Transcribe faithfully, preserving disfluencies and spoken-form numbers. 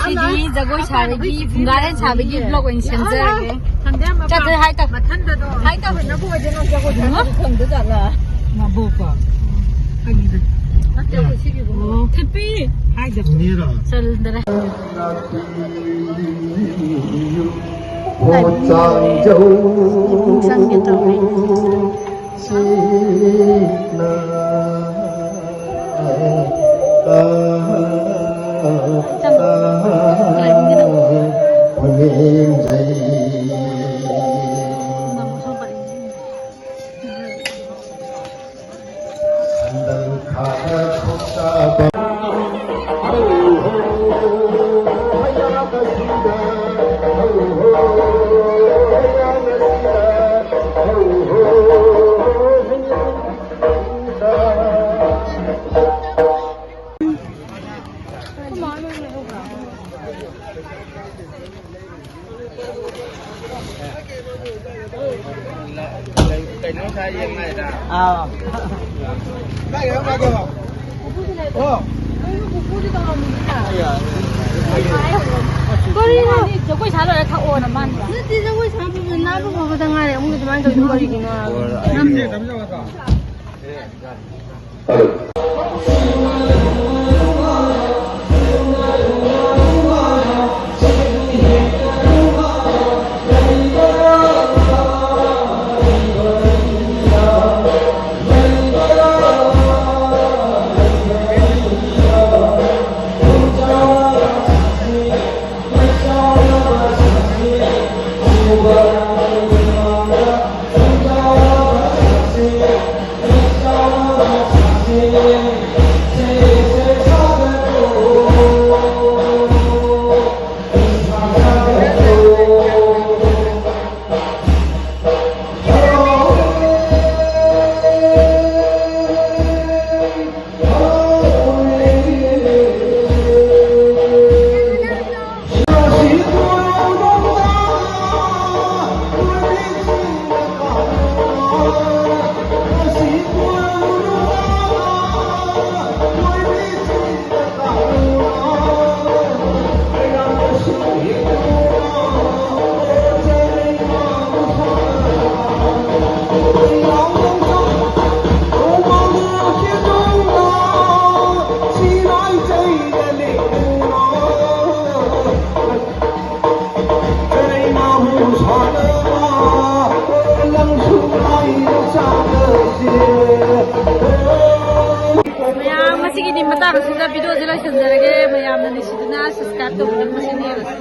ꯑꯩꯗꯤ ꯖꯒꯣꯏ ꯁꯥꯕꯒꯤ, ꯐꯨꯡꯒꯥꯔꯦꯟ ꯁꯥꯕꯒꯤ vlog ꯑꯣꯏꯅ ꯁꯦꯝꯖꯔꯒꯦ꯫ ꯆꯠꯇ꯭ꯔꯦ, ꯍꯥꯏ ꯇꯧ꯫ ꯃꯊꯟꯗꯗꯣ꯫ ꯍꯥꯏ ꯇꯧ꯫ ꯍꯩꯅꯕ ꯑꯣꯏꯗꯦ, ꯅꯪ ꯖꯒꯣꯏꯗꯣ ꯈꯪꯗ ꯖꯥꯠꯂꯥ? ꯃꯕꯣꯛꯀꯣ꯫ ꯈꯪꯉꯤꯗ꯫ ꯅꯠꯇꯦ, ꯑꯩꯈꯣꯏ ꯁꯤꯒꯤꯕꯨ꯫ ꯑꯣ꯫ ꯊꯤꯠꯄꯤ꯫ ꯍꯥꯏꯗꯕ꯫ ꯏꯅꯦꯔꯣ? ꯆꯜꯗꯔꯦ꯫ ꯍꯣ ꯆꯥꯡꯖꯧ꯫ ꯏꯕꯨꯡ ꯆꯪꯒꯦ ꯇꯧꯔꯦ꯫ ꯆꯪꯉꯣ꯫ ꯀꯩꯅꯣ ꯉꯁꯥꯏ ꯌꯦꯡ ꯂꯥꯛꯏꯗ꯫ ꯑꯥ꯫ ꯀꯔꯤꯅꯣ? ꯖꯒꯣꯏ ꯁꯥ ꯂꯣꯏꯔ ꯊꯛꯑꯣꯅ ꯃꯥꯅ꯫ ꯅꯠꯇꯦ, ꯖꯒꯣꯏ ꯁꯥꯕ ꯂꯥꯕ ꯐꯕꯗ ꯉꯥꯏꯔꯦ꯫ ꯑꯃꯨꯛ ꯑꯗꯨꯃꯥꯏꯅ ꯇꯧꯔꯤꯗꯣ ꯀꯔꯤꯒꯤꯅꯣ ꯍꯥꯏꯕ꯫ ꯁꯤꯗ ꯚꯤꯗꯤꯑꯣꯁꯦ ꯂꯣꯏꯁꯤꯟꯖꯔꯒꯦ꯫ ꯃꯌꯥꯝꯅ ꯅꯨꯡꯁꯤꯗꯨꯅ ꯁꯕꯁꯀ꯭ꯔꯥꯏꯕ ꯇꯧꯕꯤꯔꯝꯕꯁꯤꯡ ꯌꯦꯡꯉꯁꯤ꯫